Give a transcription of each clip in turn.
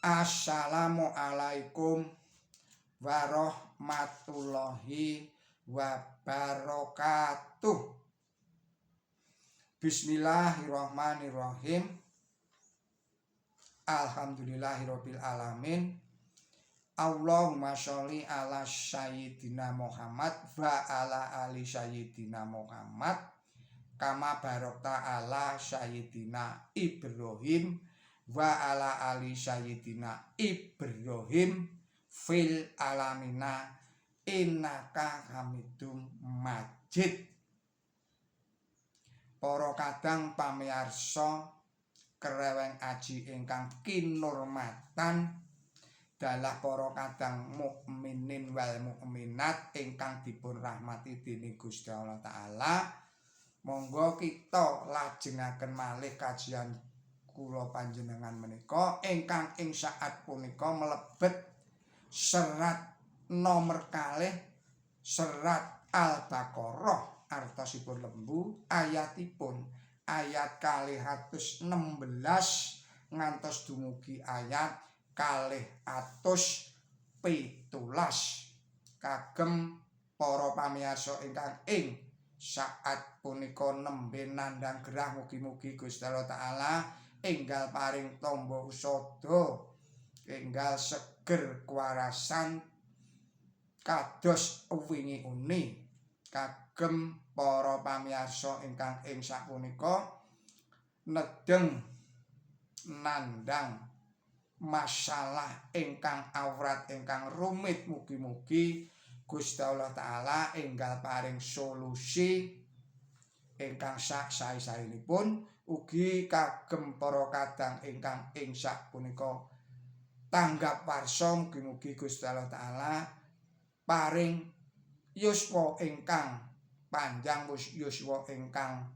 Assalamualaikum warahmatullahi wabarakatuh. Bismillahirrahmanirrahim. Alhamdulillahirabbil alamin. Allahumma sholli ala sayyidina Muhammad wa ala ali sayyidina Muhammad kama barokta ala sayyidina Ibrahim wa ala ali sayyidina Ibrahim fil alamina innaka Hamidum Majid. Para kadang pamirsa Kreweng Aji ingkang kinurmatan, dalah para kadang mukminin wal mukminat ingkang dipun rahmati dening Gusti Allah Taala, monggo kita lajengaken malih kajian kula panjenengan menika ingkang ing saat punika mlebet serat nomor 2, serat Al-Baqarah, artosipun lembu, ayatipun ayat 216 ngantos dumugi ayat 217. Kagem para pamirsa ingkang ing saat punika nembe nandhang gerah, mugi-mugi Gusti Allah Taala enggal paring tamba usada, enggal seger kuwarasan kados wingi uni. Kagem para pamirsa ingkang ing sapunika nedeng nandhang masalah ingkang awrat, ingkang rumit, mugi-mugi Gusti Allah Taala enggal paring solusi ingkang sak sae-saenipun. Ugi kagem para kadang ingkang ing sapunika tanggap warsa, mugi-mugi Gusti Allah Taala paring yuswa ingkang panjang, yuswa ingkang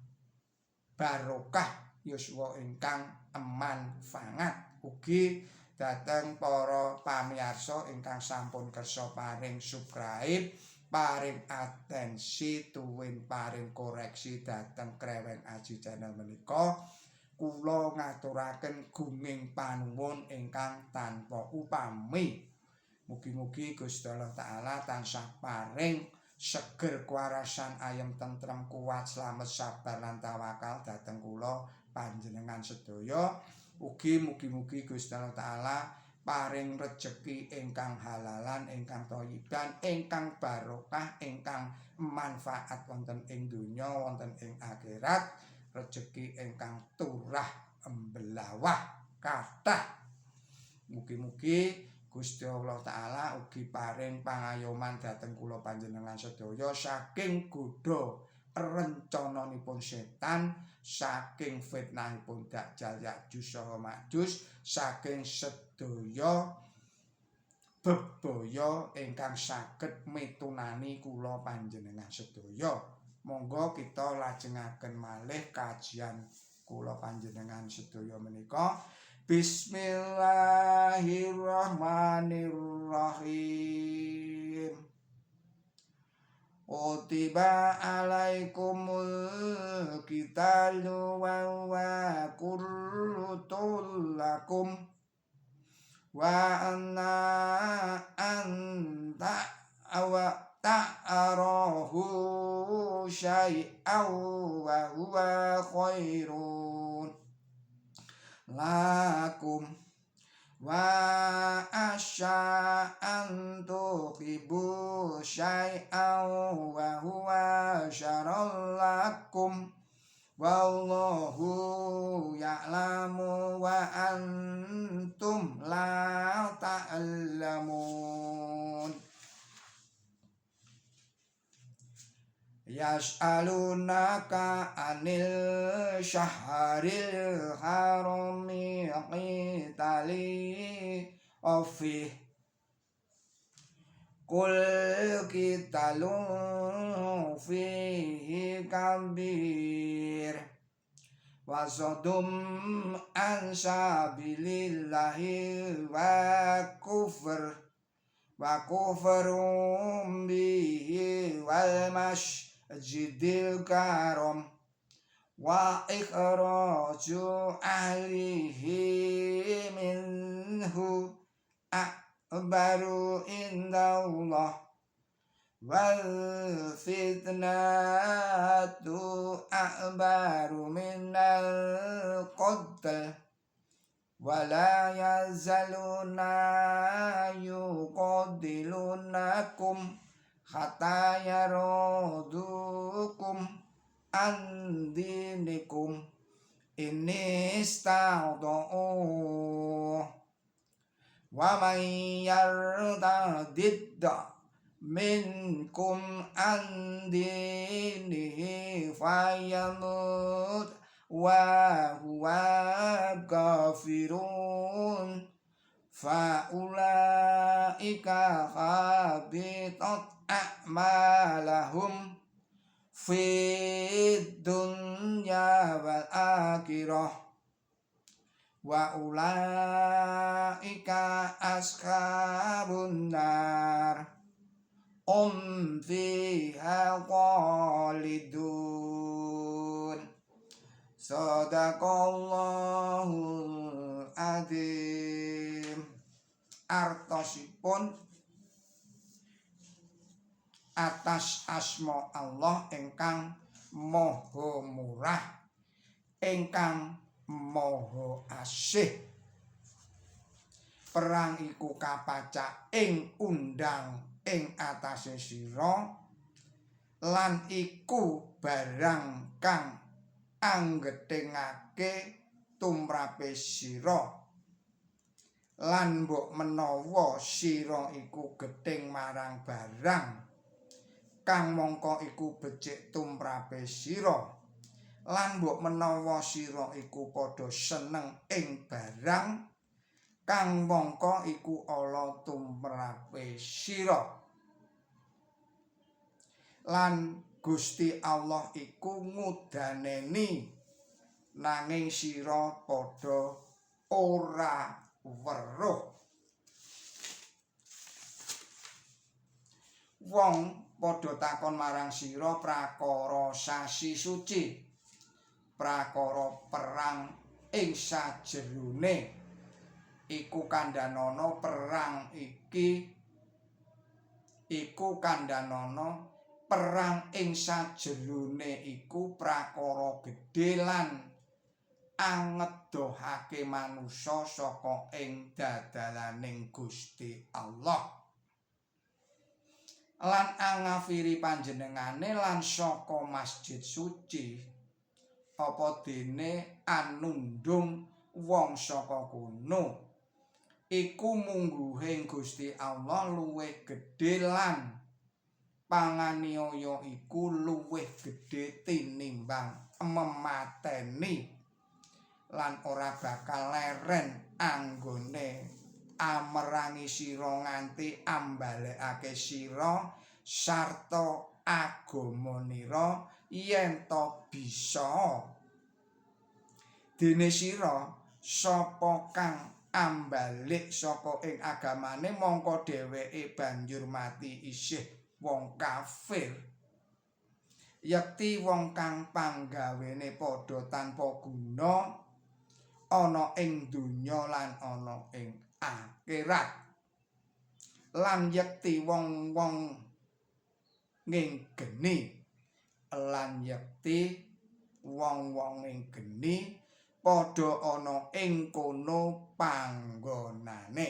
barokah, yuswa ingkang manfaat. Ugi dhateng para pamirsa ingkang sampun kersa paring subscribe, paring atensi tuwin paring koreksi dhateng Kreweng Aji Channel menika, kula ngaturaken gunging panuwun ingkang tanpa upami. Mugi-mugi Gusti Allah Taala tansah paring seger kuwarasan, ayem tentrem, kuat, slamet, sabar lan tawakal dhateng kula panjenengan sedaya. Ugi mugi-mugi Gusti Allah Taala paring rejeki ingkang halalan, ingkang thayyiban, ingkang barokah, ingkang manfaat wonten ing donya, wonten ing akhirat, rejeki ingkang turah embelawah kathah. Mugi-mugi Gusti Allah Taala ugi paring pangayoman dhateng kula panjenengan sedaya saking godha rencananipun setan, saking fitnahipun Dajjal, Ya'juj saha Ma'juj, saking sedaya bebaya ingkang saged mitunani kula panjenengan sedaya. Monggo kita lajengaken malih kajian kula panjenengan sedaya menika. Bismillahirrahmanirrahim. Kutiba alaikumul qitalu wa huwa kurhun lakum wa asa an takrahu syai'an wa huwa khairun lakum wa asa an tuhibbu syai'an wa huwa syarrul lakum wallahu ya'lamu wa antum la ta'lamun. Yas'alunaka anil syahril harami qitali fih qul qitalun fihi kabir wasadum an sabilillahi wa kufr wa kufrum bihi wal masjidil karam wa ikhraju ahlihi minhu. akbaru indallah wal fitnatu akbaru minal qatl wala yazaluna yuqadilunakum hatta yarudukum an dinikum inista'u wa man yartadid minkum an dinihi fayamut wa huwa kafirun fa ulaika habitat a'malahum fid dunya wal akhirah wa ulaika ashabun nar hum fiha khalidun. Sadaqallahul adzim. Artosipun atas asma Allah ingkang maha murah ingkang maha asih. Perang iku kapacak ing undang ing atase sira lan iku barang kang anggethingake tumrape sira lan mbok menawa sira iku gething marang barang kang mongko iku becik tumrape sira lan mbok menawa sira iku padha seneng ing barang kang mongko iku ala tumrape sira lan Gusti Allah iku ngudaneni nanging sira padha ora weruh. Wong padha takon marang sira prakara sasi suci, prakara perang ing sajerone iku kandhanana perang iki iku kandhanana perang ing sajerone iku prakara gedhe lan angedohake manusa saka ing dadalaning Gusti Allah lan angafiri panjenengane lan saka masjid suci apa dene anundung wong saka kono iku mungguhe Gusti Allah luwih gedhe lan panganiaya iku luwih gedhe tinimbang memateni lan ora bakal leren anggone amerangi sira nganti ambalekake sira sarta agamanira yen ta bisa. Dene sira sapa kang ambalik saka ing agamane mongko dheweke banjur mati isih wong kafir. Yekti wong kang panggawene padha tanpa guna ana ing donya lan ana ing akhirat. Lan yekti wong-wong ing geni lan yekti wong-wong ing geni padha ana ing kono panggonane.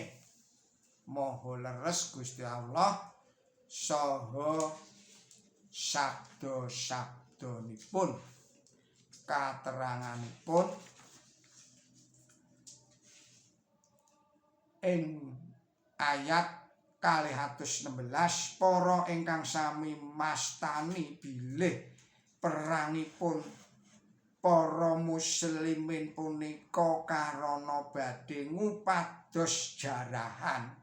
Maha leres Gusti Allah saha sabda-sabdanipun kateranganipun ing ayat 216 para ingkang sami mastani bilih perangipun para muslimin punika karana badhe ngupados jarahan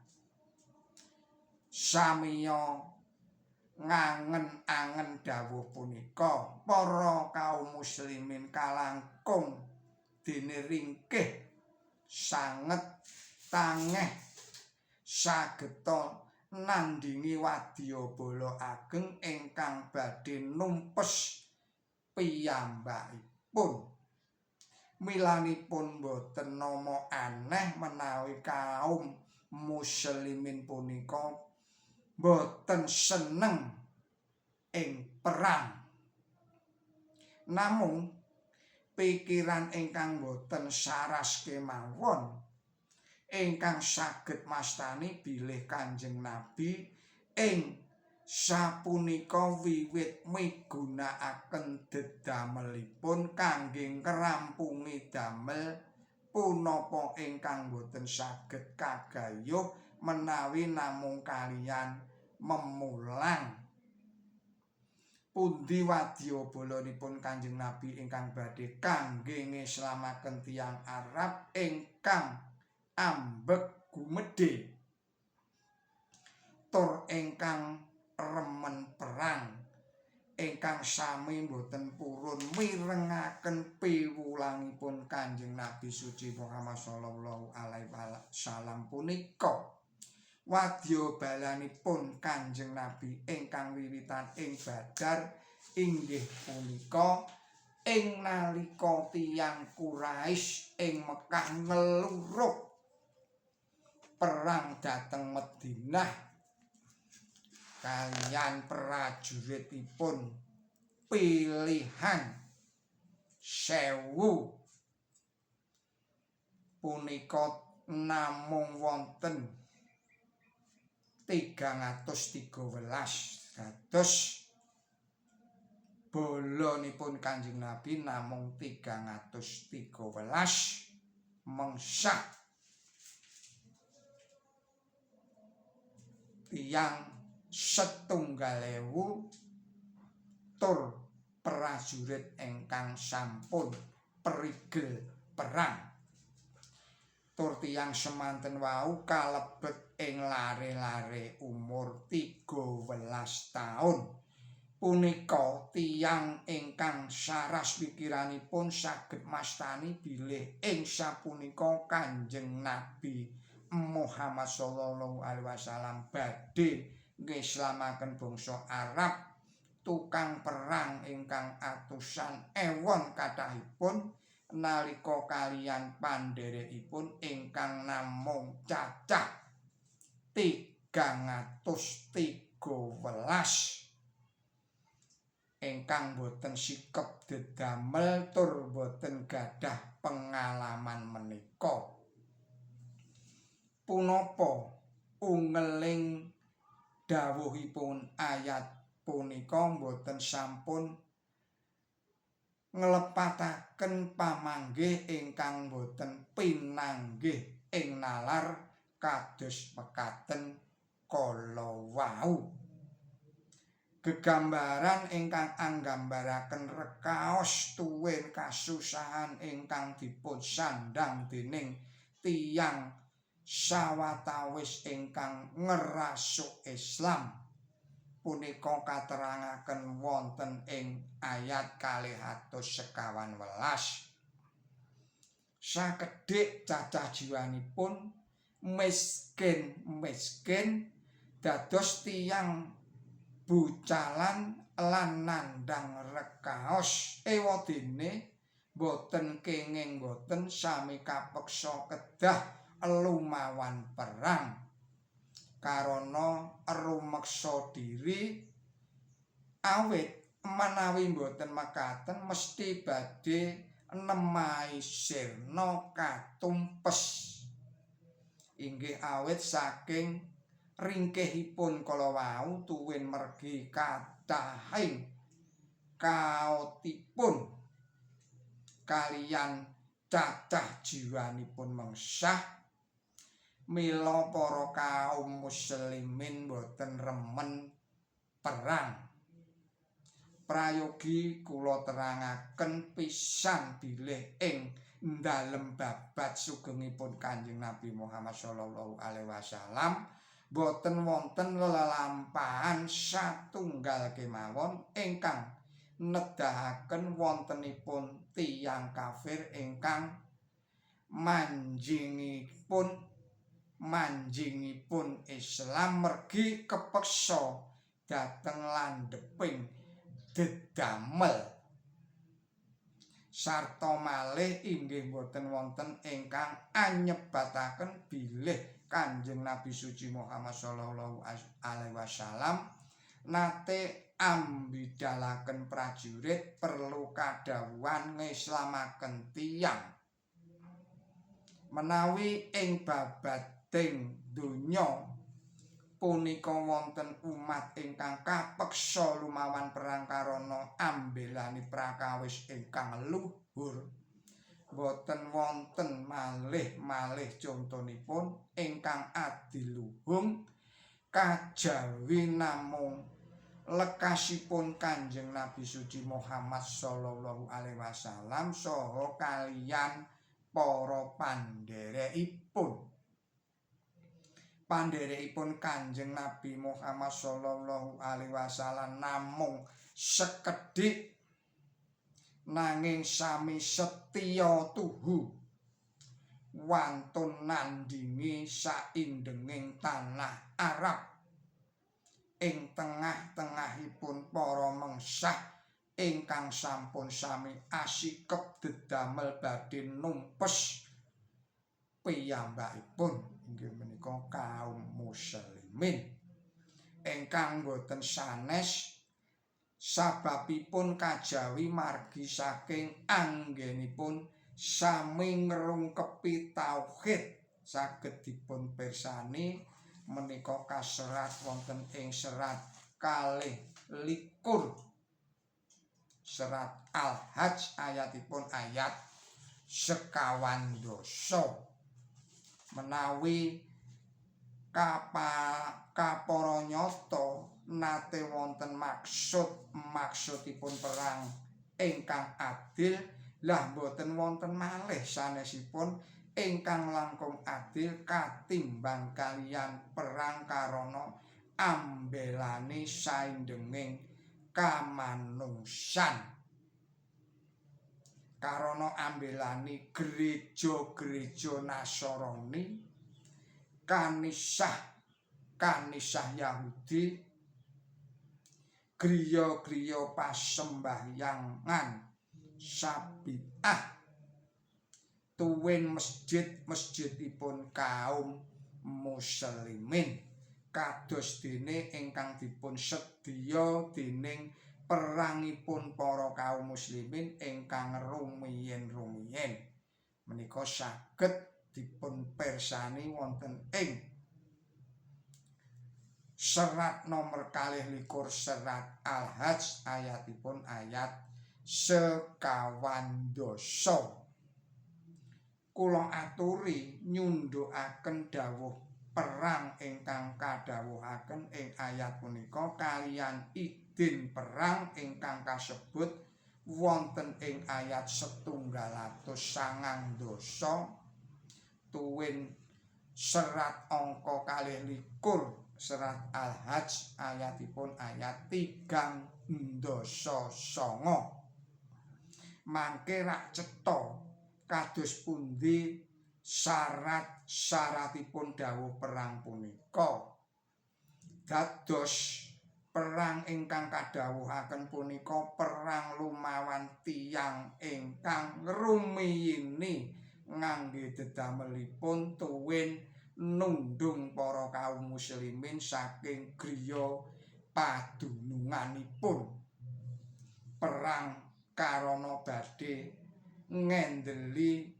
samiya ngangen-angen dawuh punika para kaum muslimin kalangkung dene ringkih sanget tangeh sageta nandingi wadyabala ageng ingkang badhe numpes piyambakipun. Milanipun boten nama aneh menawi kaum muslimin punika boten seneng ing perang. Namung pikiran ingkang boten saras kemawon ingkang saged mastani bilih Kanjeng Nabi ing sapunika wiwit migunakaken dedamelipun kangge ngrampungi damel punapa ingkang boten saged kagayuh menawi namung kaliyan memulang. Pundi wadyabalanipun Kanjeng Nabi ingkang badhe kangge ngislamaken tiyang Arab ingkang ambek gumedhe tur ingkang remen perang, ingkang sami boten purun mirengaken piwulangipun Kanjeng Nabi suci Muhammad sallallahu alaihi wasallam punika. Wadyabalanipun Kanjeng Nabi ingkang wiwitan ing Badar inggih punika ing nalika tiyang Quraisy ing Mekah ngeluruk perang dhateng Madinah kaliyan prajuritipun pilihan 1000 punika namung wonten 313. Dados balanipun Kanjeng Nabi namung 313 mengsah tiyang 1.000 tur prajurit ingkang sampun prigel perang. Tur tiyang semanten wau kalebet ing lare-lare umur 13 taun. Punika tiyang ingkang saras pikiranipun saged mastani bilih ing sapunika Kanjeng Nabi Muhammad sallallahu alaihi wasallam badhe ngislamaken bangsa Arab tukang perang ingkang atusan ewon kathahipun nalika kaliyan pandherekipun ingkang namung cacah 313 ingkang boten sikep dedamel tur boten gadah pengalaman menika. Punapa ungeling dawuhipun ayat punika boten sampun nglepataken pamanggih ingkang boten pinanggih ing nalar kados mekaten kala wau. Gegambaran ingkang anggambaraken rekaos tuwin kasusahan ingkang dipun sandhang dening tiyang sawatawis ingkang ngerasuk Islam punika katerangaken wonten ing ayat 215. Sakedhik cacah jiwanipun miskin-miskin dados tiyang bucalan lan nandhang rekaos, ewadene boten kenging boten sami kapeksa kedah lumawan perang karana rumeksa diri, awit menawi boten mekaten mesti badhe nemahi sirna katumpes. Inggih awit saking ringkihipun kala wau tuwin mergi kathahing kaotipun kaliyan cacah jiwanipun mengsah, mila para kaum muslimin boten remen perang. Prayogi kula terangaken pisan bilih ing dalem babat sugengipun Kanjeng Nabi Muhammad sallallahu alaihi wasallam boten wonten lelampahan satunggal kemawon ingkang nedahaken wontenipun tiyang kafir ingkang manjingipun Islam mergi kepeksa dhateng landheping dedamel. Sarta malih inggih boten wonten ingkang anyebataken bilih Kanjeng Nabi Suci Muhammad sallallahu alaihi wasallam nate ambidalaken prajurit perlu kadhawuhan ngislamaken tiyang. Menawi ing babating donya punika wonten umat ingkang kapeksa lumawan perang karana ambelani prakawis ingkang luhur, boten wonten malih-malih contonipun ingkang adiluhung kajawi namung lekasipun Kanjeng Nabi Suci Muhammad sallallahu alaihi wasallam saha kaliyan para pandherekipun. Pandherekipun Kanjeng Nabi Muhammad sallallahu alaihi wasallam namung sekedhik nanging sami setya tuhu wantun nandingi saindenging tanah Arab ing tengah-tengahipun para mengsah ingkang sampun sami asikep dedamel badhe numpes piyambakipun, inggih menika kaum muslimin ingkang boten sanes sababipun kajawi margi saking anggenipun sami ngrungkepi tauhid. Saged dipun pirsani menika kaserat wonten ing serat 22 serat Al-Hajj ayatipun ayat 25. Menawi kapara nyata nate wonten maksud maksudipun perang ingkang adil, lah boten wonten malih sanesipun ingkang langkung adil katimbang kaliyan perang karana ambelani saindenging kamanungsan, karana ambelani gereja-gereja Nasrani, kanisah kanisah Yahudi, griya-griya pasembahyangan Sabiah tuwin masjid-masjidipun kaum muslimin, kados dene ingkang dipun sedya dening perangipun para kaum muslimin ingkang rumiyin-rumiyin. Menika saged dipun pirsani wonten ing serat nomor 22 serat Al-Hajj ayatipun ayat 25. Kula aturi nyundhukaken dawuh perang ingkang kadhawuhaken ing ayat punika kaliyan idin perang ingkang kasebut wonten ing ayat 189 tuwin serat angka 22 serat Al-Hajj ayatipun ayat 39. Mangke rak cetha kados pundi syarat-syaratipun dawuh perang punika. Dados perang ingkang kadhawuhaken punika perang lumawan tiyang ingkang ngrumiyini ngangge dedamelipun tuwin nundung para kaum muslimin saking griya padununganipun. Perang karana badhe ngendeli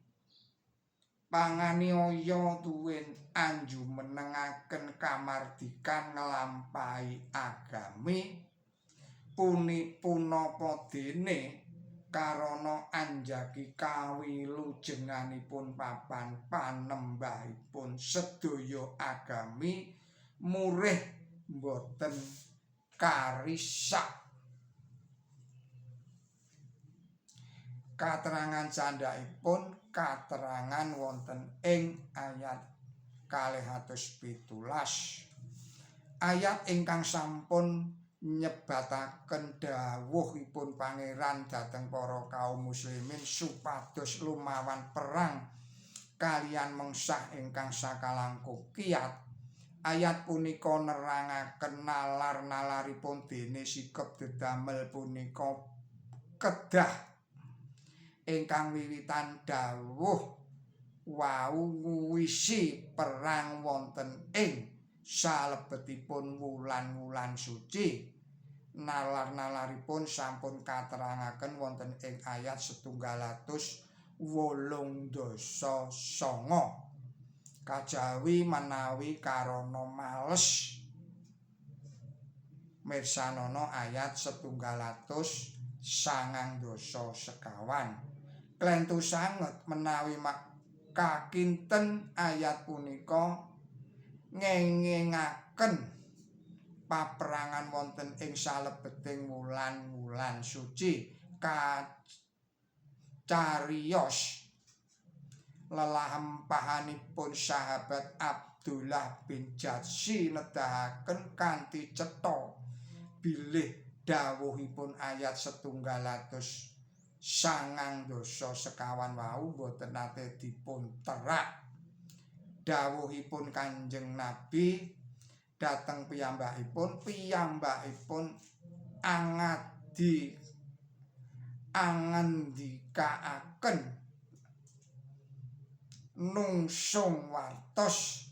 panganiaya tuwin anjumenengaken kamardikan nglampahi agami, punapa dene karana anjagi kawilujenganipun papan panembahipun sedaya agami murih boten karisak. Katerangan candhaipun katerangan wonten ing ayat 217, ayat ingkang sampun nyebataken dawuhipun Pangeran dhateng para kaum muslimin supados lumawan perang kaliyan mengsah ingkang sakalangkung kiat. Ayat punika nerangaken nalar-nalaripun dene sikep dedamel punika kedah Ingkang wiwitan dawuh wau nguwisi perang wonten ing salebetipun wulan-wulan suci. Nalar-nalaripun sampun katerangaken wonten ing ayat 189. Kajawi menawi karana males, mirsanana ayat 195. Klentu sanget menawi kakinten ayat punika ngengingaken paperangan wonten ing salebeting wulan-wulan suci. Kacariyos lelampahanipun sahabat Abdullah bin Jahsy nedahaken kanthi cetha bilih dawuhipun ayat 194 wau boten nate dipun terak. Dawuhipun Kanjeng Nabi dhateng piyambakipun, piyambakipun angadi angendikaaken nungsung wartos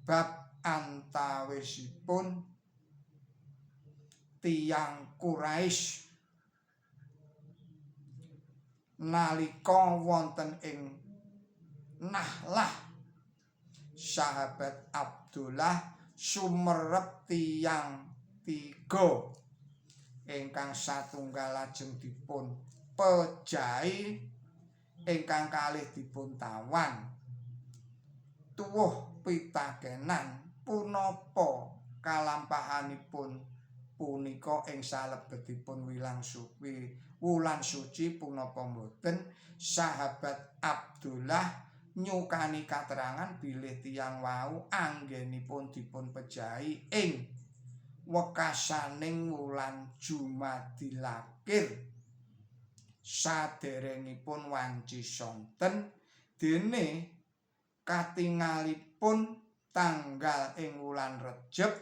bab antawisipun tiyang Quraisy nalika wonten ing Nahlah. Sahabat Abdullah sumerep tiyang tiga ingkang satunggal lajeng dipun pejahi, ingkang kalih dipun tawan. Tuwuh pitakenan punapa kalampahanipun punika ing salebetipun wilang suci, wulan suci punapa mboten? Sahabat Abdullah nyukani katerangan bilih tiyang wau anggenipun dipun pejahi ing wekasaning wulan Jumadilakhir saderengipun wanci sonten, dene katingalipun tanggal ing wulan Rejeb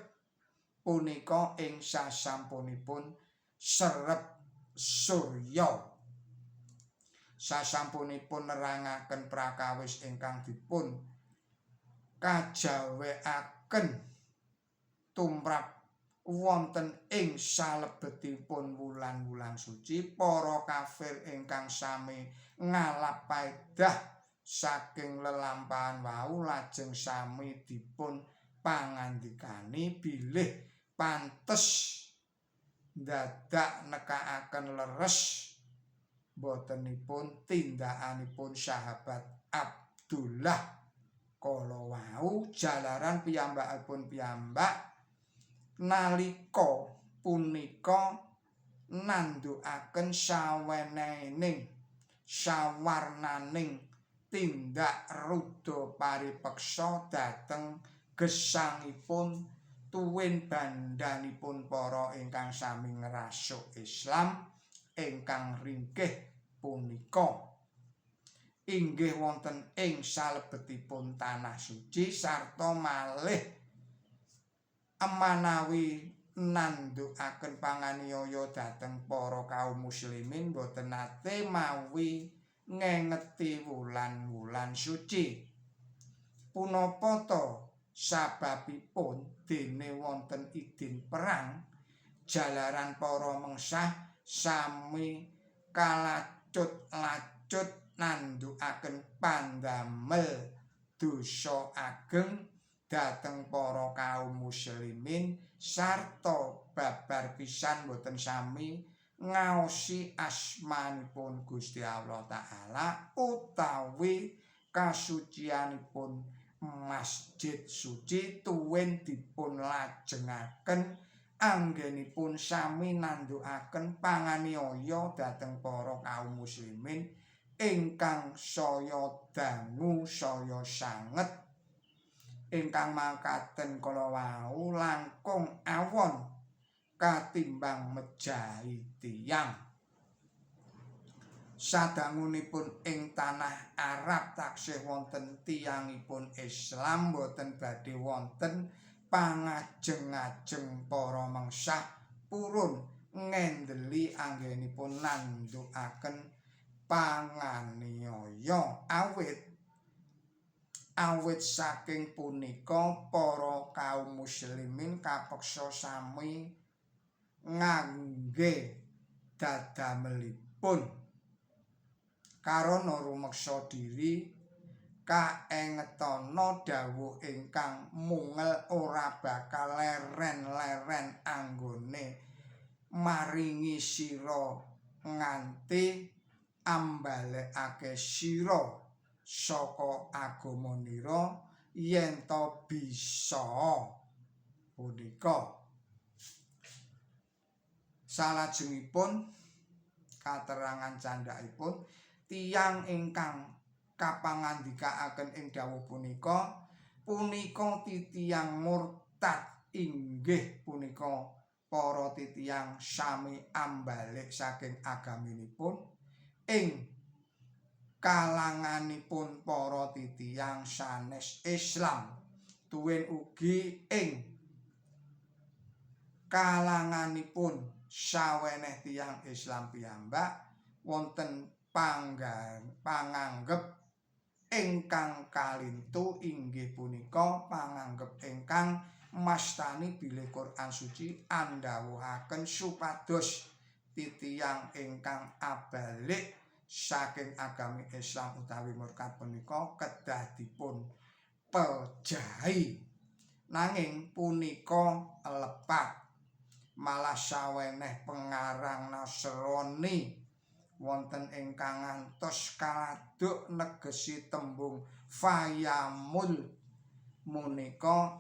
punika ing sasampunipun serep surya. Sasampunipun nerangaken prakawis ingkang dipun kajawekaken tumrap wonten ing salebetipun wulan-wulan suci, para kafir ingkang sami ngalap paedah saking lelampahan wau lajeng sami dipun pangandikani bilih pantes dadak nekakaken leres botenipun tindakanipun sahabat Abdullah kala wau, jalaran piyambakipun piyambak nalika punika nandhukaken sawenening sawarnaning tindak ruda paripeksa dhateng gesangipun tuwin bandhanipun para ingkang sami ngrasuk Islam ingkang ringkih punika inggih wonten ing salebetipun tanah suci, sarta malih emanawi nandhukaken panganiaya dhateng para kaum muslimin boten nate mawi ngengeti wulan-wulan suci. Punapa ta sababipun dene wonten idin perang jalaran para mengsah sami kalacut-lacut nandhukaken pandamel dosa ageng dhateng para kaum muslimin sarta babar pisan boten sami ngaosi asmanipun Gusti Allah Ta'ala utawi kasucianipun Masjid Suci tuwin dipun lajengaken anggenipun sami nandhukaken panganiaya dhateng para kaum muslimin ingkang saya dangu saya sanget ingkang makaten kala wau langkung awon katimbang mejahi tiyang. Sadangunipun ing tanah Arab taksih wonten tiyangipun Islam boten badhe wonten pangajeng-ajeng para mengsah purun ngendeli anggenipun nandhukaken panganiaya. Awit saking punika para kaum muslimin kapeksa sami ngangge dadamelipun karana rumeksa diri kaengetana dawuh ingkang mungel ora bakal leren-leren anggone maringi sira nganti ambalekake sira saka agamanira yen ta bisa punika. Salajengipun katerangan candhakipun tiyang ingkang kapangandikaaken ing dawuh punika punika titiyang murtad, inggih punika para titiyang sami ambalik saking agaminipun ing kalanganipun para titiyang sanes Islam, tuwin ugi ing kalanganipun saweneh tiyang Islam piyambak wonten panganggep ingkang kalintu, inggih punika panganggep ingkang mastani bilih Quran Suci andhawuhaken supados titiyang ingkang abalik saking agami Islam utawi murtad punika kedah dipun pejahi. Nanging punika lepat, malah saweneh pengarang Nasrani wonten ingkang ngantos kaladuk negesi tembung fayamul munika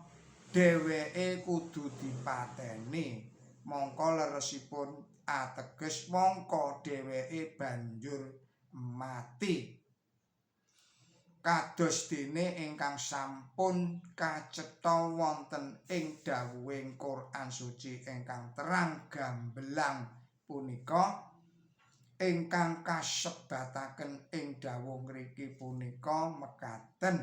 dheweke kudu dipateni, mongko leresipun ateges mongko dheweke banjur mati. Kados dene ingkang sampun kacetha wonten ing dawuhing Quran Suci ingkang terang gamblang punika, ingkang kasebataken ing dawuh ngriki punika mekaten: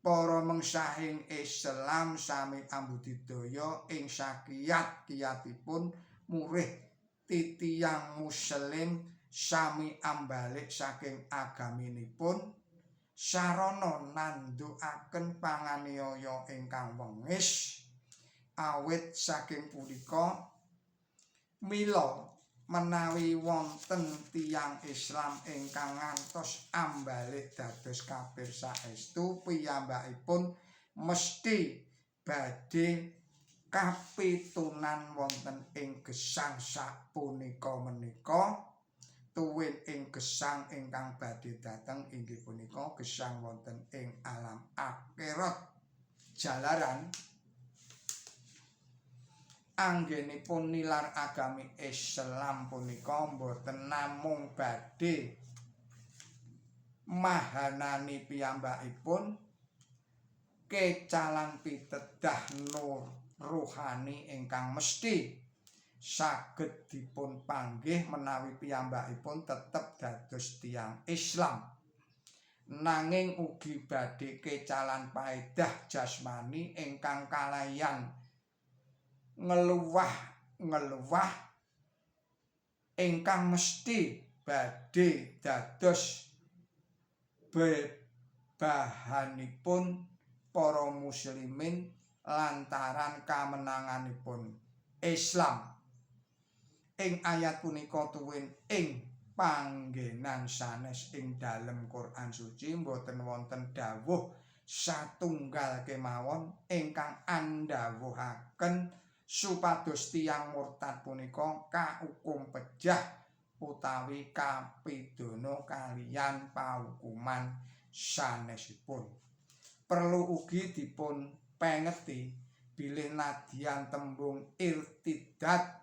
para mengsahing Islam sami ambudidaya ing sakiyat-kiyatipun murih titiyang muslim sami ambalik saking agaminipun sarana nandhukaken panganiaya ingkang wengis. Awit saking punika mila menawi wonten tiyang Islam ingkang ngantos ambalik dados kafir saestu, piyambakipun mesti badhe kapitunan wonten ing gesang sapunika menika, tuwin ing gesang ingkang badhe dhateng, inggih punika gesang wonten ing alam akhirat. Jalaran anggenipun nilar agami Islam punika mboten namung badhe mahanani piyambakipun kecalan pitedah nur ruhani ingkang mesti saged dipun panggih menawi piyambakipun tetep dados tiyang Islam, nanging ugi badhe kecalan paedah jasmani ingkang kalayan ngeluwah-ngeluwah ingkang mesti badhe dados bebahanipun para muslimin lantaran kamenanganipun Islam. Ing ayat punika tuwin ing panggenan sanes ing dalem Quran Suci mboten wonten dawuh satunggal kemawon ingkang andhawuhaken supados tiyang murtad punika kaukum pejah utawi kapidana kaliyan paukuman sanesipun. Perlu ugi dipun pengeti bilih nadyan tembung irtidad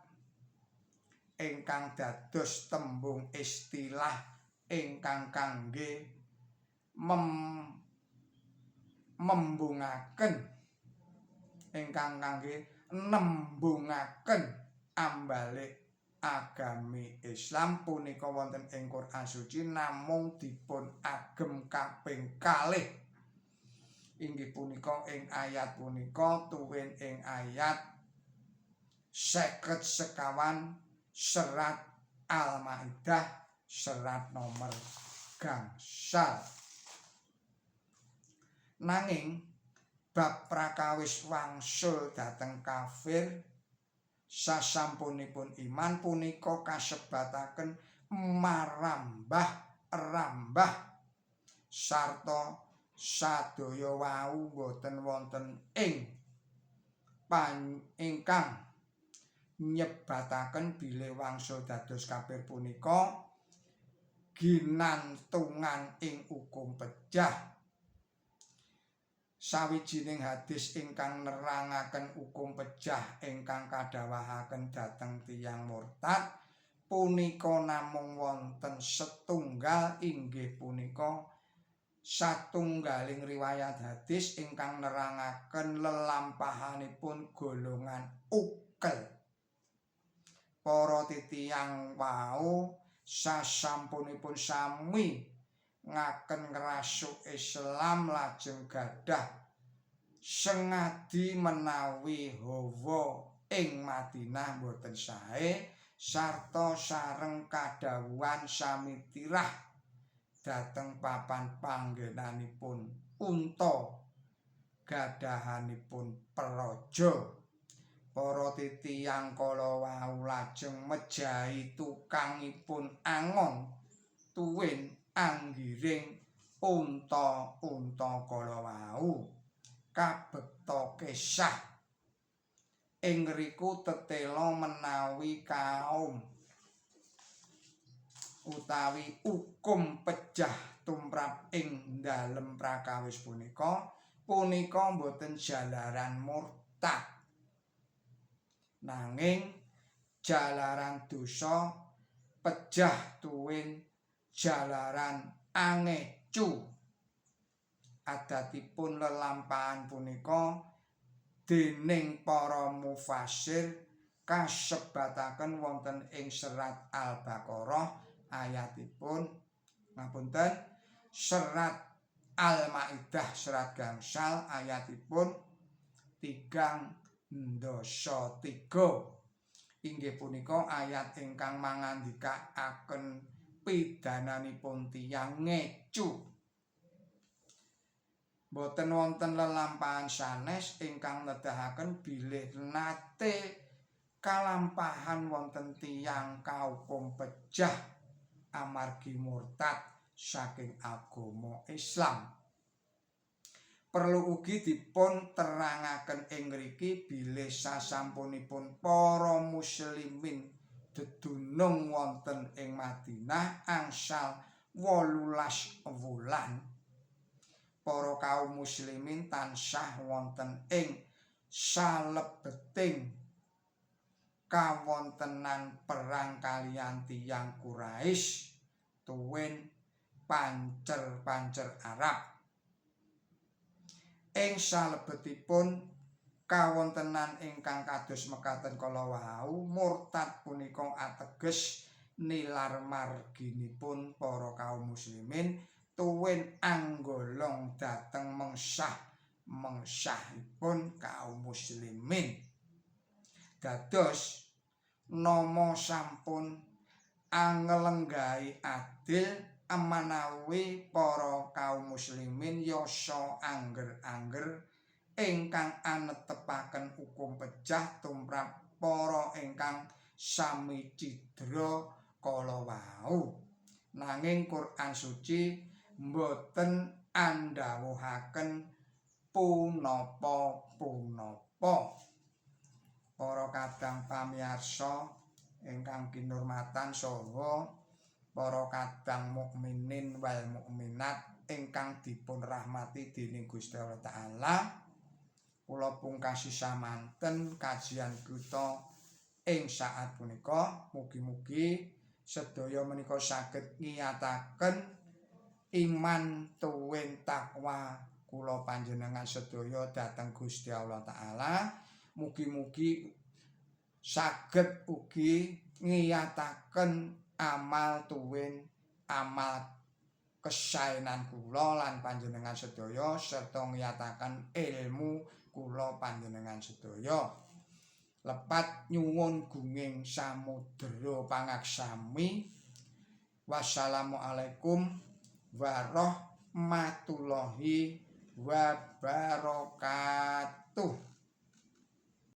ingkang dados tembung istilah ingkang kangge membungaken ingkang kangge nembungaken ambalik agami Islam punika wonten ing Quran Suci namung dipun agem kaping kalih, inggih punika ing ayat punika tuwin ing ayat 54 serat Al-Maidah serat nomor gangsal. Nanging bab prakawis wangsul dhateng kafir sasampunipun iman punika kasebataken marambah rambah sarta sadaya wau boten wonten ing ingkang nyebataken bilih wangsul dados kafir punika ginantungan ing hukum pejah. Sawijining hadis ingkang nerangaken hukum pejah ingkang kadhawahaken dhateng tiyang murtad punika namung wonten setunggal, inggih punika satunggaling riwayat hadis ingkang nerangaken lelampahanipun golongan ukel. Para titiyang wau sasampunipun sami ngaken ngrasuk Islam lajeng gadah sengadi menawi hawa ing Madinah boten sae sarta sareng kadhawuhan sami tirah dhateng papan panggenanipun unta gadahanipun praja. Para titiyang kala wau lajeng mejahi tukangipun angon tuwin anggiring unta-unta kala wau. Kabekta kesah ing ngriku tetela menawi kaum utawi hukum pejah tumrap ing dalem prakawis punika punika boten jalaran murtad, nanging jalaran dosa pejah tuwin jalaran angecu. Adatipun lelampahan punika dening para mufassir kasebataken wonten ing serat Al-Baqarah ayatipun, ngapunten, serat Al-Maidah serat gangsal ayatipun 33, inggih punika ayat ingkang mangandikaaken pidananipun tiyang ngecu. Boten wonten lelampahan sanes ingkang nedahaken bilih nate kalampahan wonten tiyang kaukum pejah amargi murtad saking agama Islam. Perlu ugi dipun terangaken ing ngriki bilih sasampunipun para muslimin dedunung wonten ing Madinah angsal 18 wulan, para kaum muslimin tansah wonten ing salebeting kawontenan perang kaliyan tiyang Quraisy tuwin pancer-pancer Arab. Ing salebetipun kawontenan ingkang kados mekaten kala wau, murtad punika ateges nilar marginipun para kaum muslimin tuwin anggolong dhateng mengsah mengsahipun kaum muslimin. Dados nama sampun anglenggahi adil manawi para kaum muslimin yasa angger-angger ingkang anetepaken hukum pejah tumrap para ingkang sami cidra kala wau. Nanging Quran Suci mboten andhawuhaken punapa-punapa. Para kadang pamiyarsa ingkang kinurmatan saha para kadang mukminin wal mukminat ingkang dipun rahmati dening Gusti Allah Taala, kula pungkasi samanten kajian kita ing saat punika. Mugi-mugi sedaya menika saged ngiyataken iman tuwin takwa kula panjenengan sedaya dhateng Gusti Allah Taala. Mugi-mugi saged ugi ngiyataken amal tuwin amal kesaenan kula lan panjenengan sedaya serta ngiyataken ilmu kula panjenengan sedaya. Lepat nyuwun gunging samudra pangaksami. Wassalamualaikum warahmatullahi wabarakatuh.